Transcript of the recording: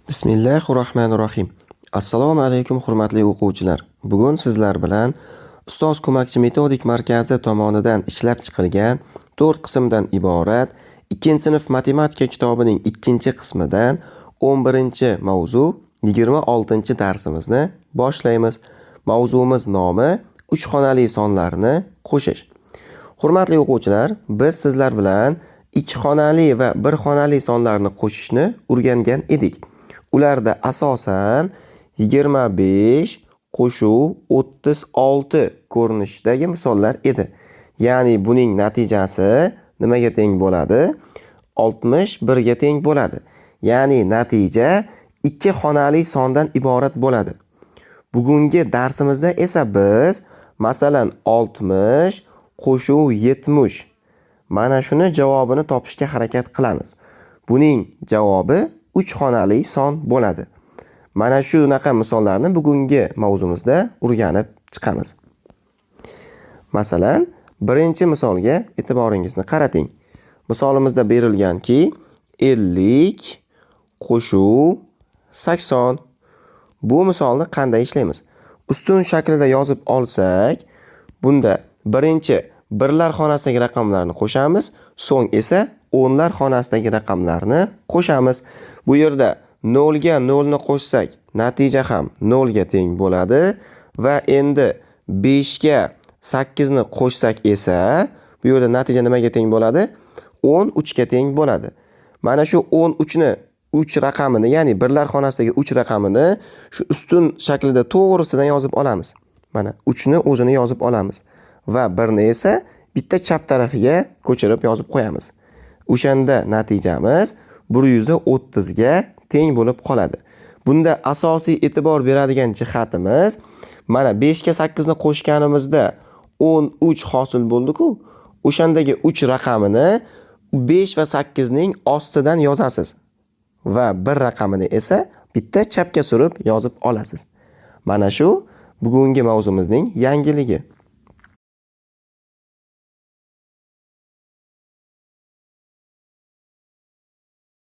Bismillahirrohmanirrohim. Assalomu alaykum, hurmatli o'quvchilar. Bugun sizlar bilan Ustoz ko'makchi metodik markazi tomonidan ishlab chiqilgan 4 qismdan iborat 2-sinf matematika kitobining 2-qismidan 11-mavzu 26-darsimizni boshlaymiz. Mavzumiz nomi uch xonali sonlarni qo'shish. Hurmatli o'quvchilar, biz sizlar bilan 2 xonali va 1 xonali sonlarni qo'shishni o'rgangan edik. Ularda asosan 25 qo'shuv 36 ko'rinishidagi misollar edi. Ya'ni buning natijasi nimaga teng bo'ladi? 61 ga teng bo'ladi. Ya'ni natija 2 xonali sondan iborat bo'ladi. Bugungi darsimizda esa biz masalan 60 qo'shuv 70 mana shuni javobini topishga harakat qilamiz. Buning javobi 3 xonali son bo'ladi. Mana shunaqa misollarni bugungi mavzumizda o'rganib chiqamiz. Masalan, birinchi misolga e'tiboringizni qarating. Misolimizda berilganki 50 qo'shuv 80. Bu misolni qanday ishlaymiz? Ustun shaklida yozib olsak, bunda birinchi birlar xonasidagi raqamlarni qo'shamiz, so'ng esa o'nlar xonasidagi raqamlarni qo'shamiz. Bu yerda 0 ga 0 ni qo'shsak, natija ham 0 ga teng bo'ladi va endi 5 ga 8 ni qo'shsak esa, bu yerda natija nimaga teng bo'ladi? 13 ga teng bo'ladi. Mana shu 13 ni 3 raqamini, ya'ni birlar xonasidagi 3 raqamini shu ustun shaklida to'g'risidan yozib olamiz. Mana 3 ni o'zini yozib olamiz va 1 ni esa bitta chap tarafiga ko'chirib yozib qo'yamiz. O'shanda natijamiz 130 ga teng bo'lib qoladi. Bunda asosiy e'tibor beradigan jihatimiz mana 5 ga 8 ni qo'shganimizda 13 hosil bo'ldi-ku. O'shandagi 3 raqamini 5 va 8 ning ostidan yozasiz va 1 raqamini esa bitta chapga surib yozib olasiz. Mana shu bugungi mavzumizning yangiligi.